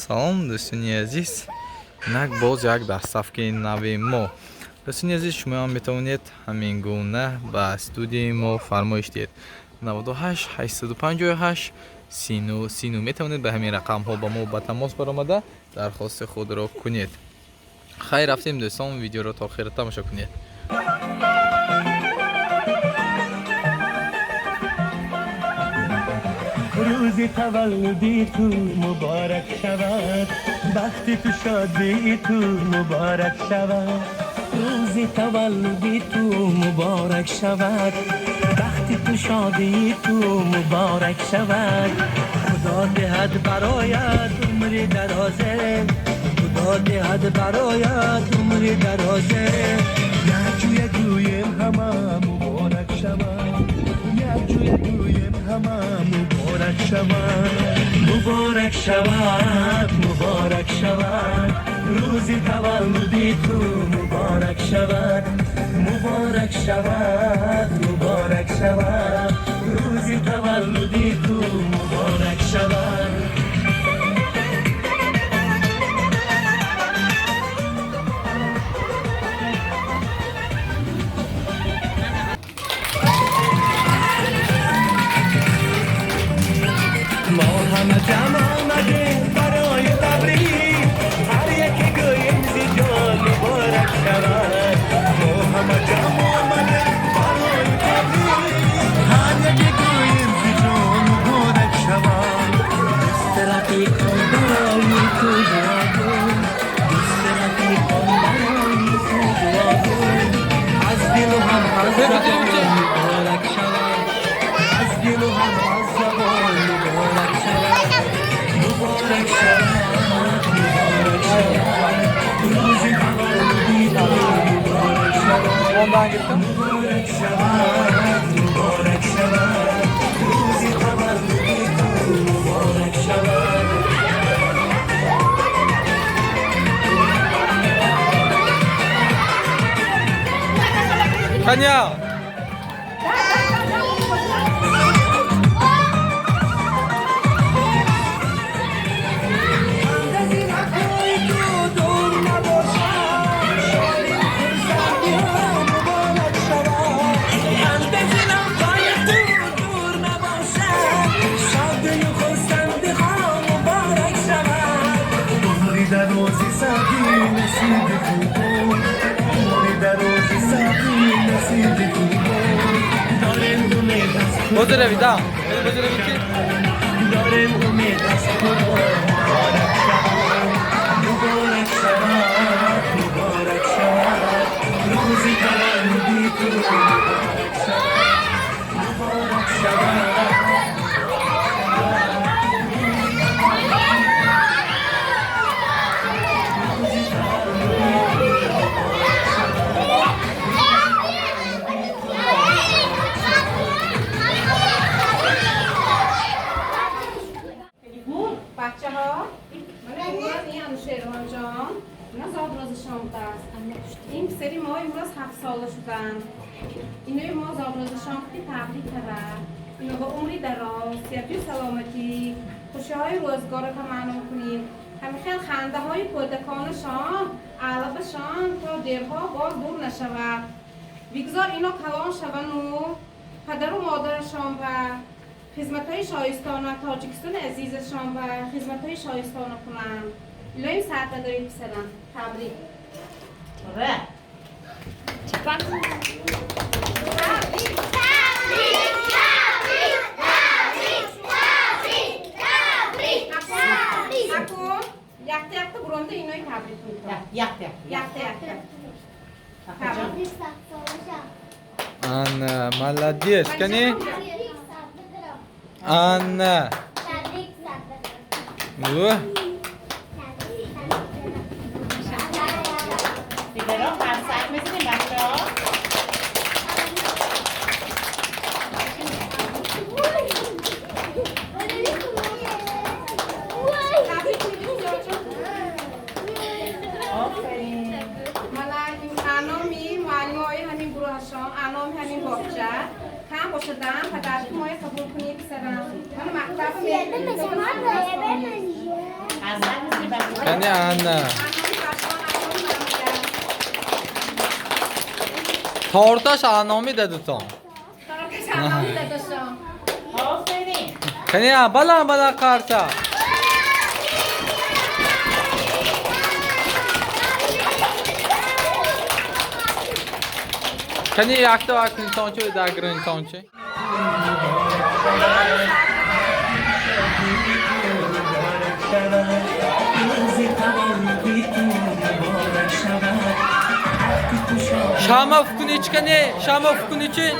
Салом, дӯстони азиз. Инак боз як доставкаи нави мо. Дӯстони азиз, шумоам метавонед ҳамин гуна ба студияи мо фармоиш диҳед. 98 858 39 39 метавонед ба ҳамин рақамҳо ба мо ба тамос баромада дархости худро кунед. Хайр, рафтем, дӯстон, видеоро то охира тамошо кунед. Рӯзи таваллуди ту муборак шавад, бахти ту, шодии ту муборак шавад. Рӯзи таваллуди ту муборак шавад, бахти ту, шодии ту муборак шавад. Худо диҳад бароят умри дарозе, Худо диҳад бароят умри дарозе. Якҷоя гӯем ҳама, муборак шавад. Якҷоя гӯем ҳама, муборак шавад. Муборак шавад, муборак шавад, рӯзи таваллуди ту муборак шавад. Муборак шавад, муборак шавад, рӯзи таваллуди ту муборак шавад. Мо ҳама ҷамъ омадем барои табрик, ҳар яке гӯем зи ҷон муборак шавад. Мо ҳама ҷамъ омадем барои табрик, ҳар яке гӯем зи ҷон муборак шавад. Дӯст, рафиқон барои ту дуогӯ, дӯст, рафиқон барои ту дуогӯ. Аз дилу ҳам аз забон муборак шавад, аз дилу ҳам аз забон муборак шавад. Муборак шавад, муборак шавад, рӯзи таваллуди ту муборак шавад. Муборак шавад, муборак шавад, рӯзи таваллуди ту муборак шавад. Каня! Ҳои ту дур набошад, шодию хурсандиҳо муборак шавад. Ҳои ту дур набошад, шодию хурсандиҳо муборак шавад. Умри дарози сабӣ насиби ту бод, умри дарози сабӣ насиби ту бод. Дорем умед аз Худо. Боз равида. Боз равид. Дорем умед аз Худо, муборак шавад. Муборак шавад, муборак шавад, рӯзи таваллуди ту муборак шавад. Муборак шавад. Бачаҳо, мана имрӯз ин Анушервон ҷон, мана зодрӯзашон будааст. Ин писари мо имрӯз 7 сола шуданд. Инои мо зодрӯзашон ки табрик кард. Ино ба умри дароз, сиҳату саломатӣ, хушиҳои рӯзгорро таманно кунем. Ҳамин хел хандаҳои кӯдаконашон, алабашон то дерҳо боз дур нашавад. Бигзор ино калон шавану падару модарашон ва хизматҳои шоистона, Тоҷикистони азизашон ва хизматҳои шоистона кунанд. Илоҳим саҳат доред, писарам. Табрик. Ура! Табрик. Табрик, табрик, табрик, табрик, табрик. Акун якта якта буронда инои табрик кунед. Якта. Якта якта. Акаҷон. Анна, молодец. Кани? Анна. Во. Дигарон қарсак мезанем, бачаҳо. Табрик мегӯем, ҷон. Офарин. Мана аноми муаллимои ҳамин гурӯҳашон, аноми ҳамин боғча кам бошадам, падарки моя қабул кунед, писарам. Мана мактаба. Қарсак. Кани Анна. Торташ аноми дадутон. Торташ аноми дадашон. Офарин. Кани баланд баланд қарса. Кани якта вакнитончи дагринтончи. روز تولدی تو مبارک شود وقتی تو شاد Шама фукуни чи кани? Шама фукуни чи?